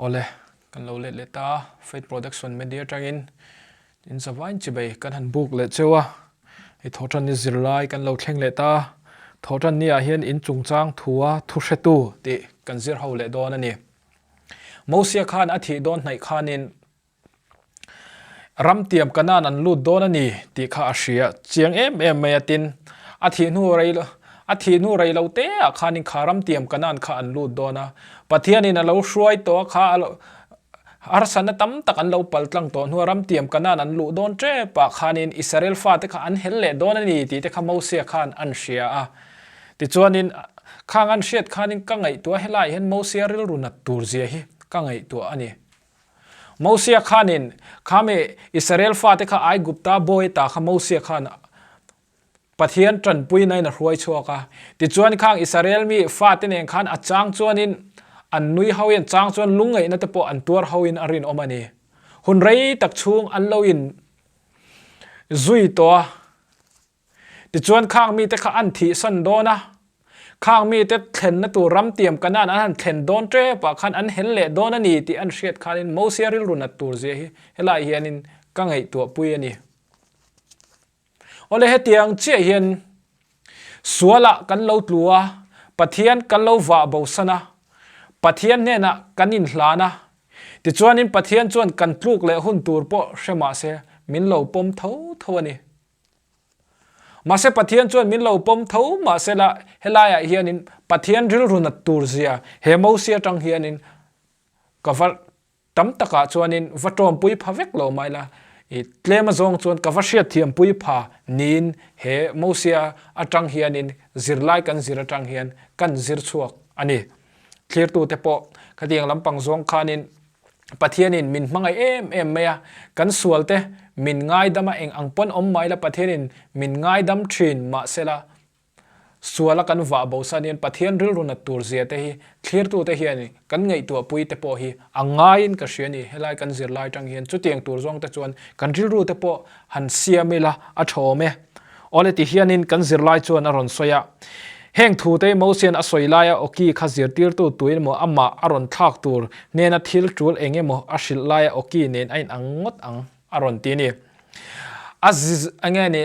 Awle, kan lo let leh ta a, Faith Production Media atangin in zavain chibei kan han book leh cheu a, hei thawhtanni zirlai kan lo thleng leh ta a, thawhtanni ah hian in chungchang thua thu hretu tih kan zir ho leh dawn a ni. Mosia khan a thih dawn hnaih khanin Ram tiam Kanaan an lut dawn a ni tih kha a hria chiang em em mai a tin, a thih hnu rei a thih hnu rei lo te ah khanin kha ram tiam Kanaan kha an lut dawn a, Pathianin a lo hruai tawh a kha a lo harsatna tam tak an lo pal tlang tawh hnua ram tiam Kanaan an luh dawn tep ah khanin Israel fate kha an hel leh dawn a ni tih te kha Mosia khan an hria a. Tichuanin khang an hriat khanin ka ngaihtuah helaiah hian Mosia rilru nat tur zia hi ka ngaihtuah a ni. Mosia khanin khami Israel fate kha Aigupta bawi ta kha Mosia khan Pathian tanpuinain a hruai chhuak a. Tichuan khang Israel mi fate nen khan a chang chuanin an nui hoin chang chuan lungngaihna te pawh an tuar hoin a rinawm a ni. Hun rei tak chhung an lo in zui tawh a. Tichuan khang mite kha an thihsan dawn a, khang mite thlenna tur ram tiam Kanaan an han thlen dawn tepah khan an hel leh dawn a ni tih an hriat khanin Mosia rilru nat tur zia hi helaiah hianin ka ngaihtuahpui a ni. Awle hetiang chiah hian sualah kan lo tlu a, Pathian kan lo vah bosan a, Pathian hnenah kan inhlan a, tichuanin Pathian chuan kan tluk leh hun tur pawh hre mahse min lo pawm tho tho a ni. Mahse Pathian chuan min lo pawm tho mahsela helaiah hianin Pathian rilru nat tur zia he Mosia atang hianin ka va tam takah chuanin va tawmpui pha vek lo mai la, i tlem azawng chuan ka va hriatthiampui pha niin he Mosia atang hianin zirlai kan zir atang hian kan zir chhuak a ni. Thlirtute pawh khatiang lampang zawng khanin Pathianin min hmangaih em em mai a, kan sualte min ngaidam a, eng ang pawn awm mai la Pathianin min ngaidam thin mahsela suala kan vah bo san hian Pathian rilru nat tur zia te hi thlirtute hian kan ngaihtuahpui te pawh hi a ngaiin ka hria ni, helai kan zirlai tang hian chutiang tur zawng te chuan kan rilru te pawh han siam ila a tha awm e. Awle ti hianin kan zirlai chuan a rawn sawi a, Heng thute Mosian a sawi laia awki kha zirtirtu tuin emaw amah a rawn thlak tur hnena thil tul eng emaw a hrilh laia awki nen a inang ngawt ang a rawn ti a ni. A enge ni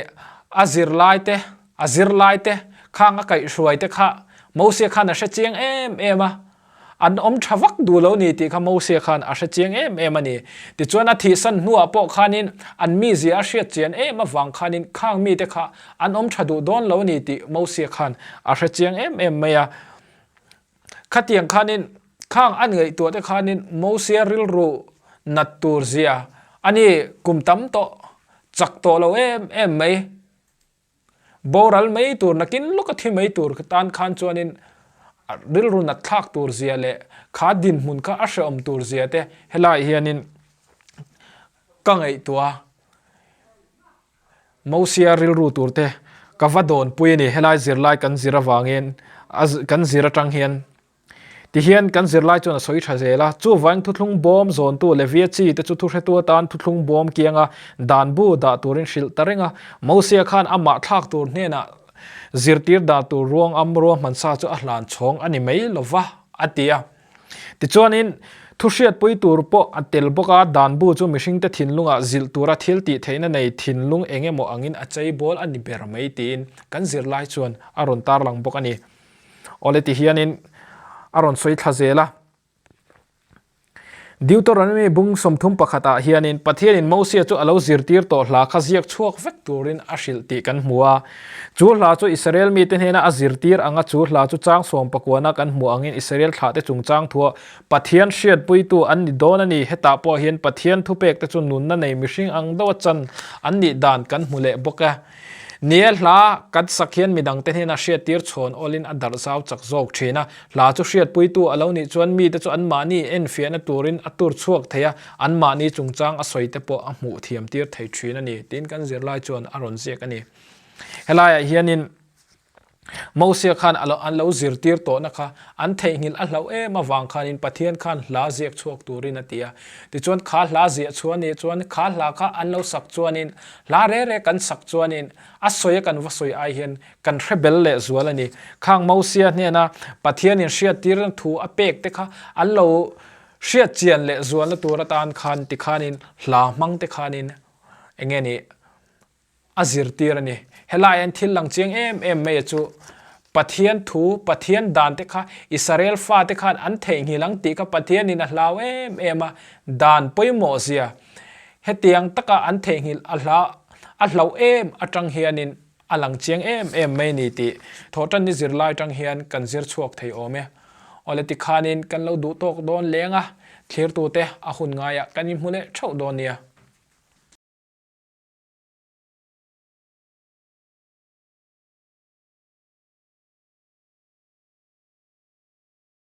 a zirlai te a zirlai te khang a kaihhruai te kha Mosia khan a hre chiang em em a, An awm tha vak duh lo ni tih kha Mosia khan a hre chiang em em a ni. Tichuan a thihsan hnuah pawh khanin an mizia a hriat chian em avang khanin khang mite kha an awm tha duh dawn lo ni tih Mosia khan a hre chiang em em mai a. Khatiang khanin khang an ngaihtuah te khanin Mosia rilru nat tur zia a ni kum tam tawh chak tawh lo em em mai. Boral mai tur nakin lawka thi mai tur tan khan chuanin rilru nat thlak tur zia leh kha dinhmun kha a hrehawm tur zia te helaiah hianin ka ngaihtuah a, Mosia rilru tur te ka va dawnpui a ni helai zirlai kan zir avangin kan zir atang hian. Tihian kan zirlai chuan a sawi tha zel a, chuvangin thuthlung bawm zawntu Levia chi te chu thuhretu atan thuthlung bawm kianga dan bu dah turin hrilh ta reng a. Mosia khan amah thlak tur hnenah zirtir dan tur ruang am ruahmansa chu a hlan chhawng a ni mai lova, a ti a. Tichuanin thuhriatpui tur pawh a tel bawk a, dan bu chu mihringte thinlungah zilh tura thil tih theihna nei thinlung eng emaw angin a cheibawl a ni ber mai tiin kan zirlai chuan a rawn tarlang bawk a ni. Awle ti hianin a rawn sawi thla zel a. Deuteronomy bung 31 ah hianin Pathianin Mosia chu a lo zirtir tawh hla kha ziak chhuak vek turin a hrilh tih kan hmu a. Chu hla chu Israel mite hnena a zirtir anga chu hla chu chang sawm pakuana kan hmuh angin Israel thlahte chungchang thuah Pathian hriatpuitu an ni dawn a ni. Hetah pawh hian Pathian thupekte chu nunna nei mihring ang deuha chan an nih dan kan hmu leh bawk e. Nia hla kan sak hian midangte hnena hriattir chhawn awlin a darh zau chak zawk thin a, hla chu hriatpuitu a lo nih chuan mite chu anmahni enfiahna turin a tur chhuak thei a, anmahni chungchang a sawi te pawh a hmuh thiam tir thei thin a ni tiin kan zirlai chuan a rawn ziak a ni. Helaiah hianin Mosia khan a lo an lo zirtir tawhna kha an theihnghilh a hlauh em avang khanin Pathian khan hla ziak chhuak turin a ti a. Tichuan kha hla ziah chhuah nih chuan kha hla kha an lo sak chuanin hla re re kan sak chuanin a sawi a kan va sawi ai hian kan hre bel leh zual a ni. Khang Mosia hnena Pathianin hriattirna thu a pek te kha an lo. Hriat chian leh zualna tur atan khan tikhanin hla hmang te khanin eng nge ni a zirtir a ni. Helai hian thil lang chiang em em mai a chu Pathian thu, Pathian dan te kha Israel fate khan an theihnghilh ang tih kha Pathianin a hlau em em a, dan pawimawh zia hetiang taka an theihnghilh a hla a hlauh em atang hianin a lang chiang em em mai ni tih thawhtanni zirlai atang hian kan zir chhuak thei awm e. Awle tikhanin kan lo duh tawk dawn leng a, thlirtute a hun ngaiah kan inhmu leh theuh dawn nia.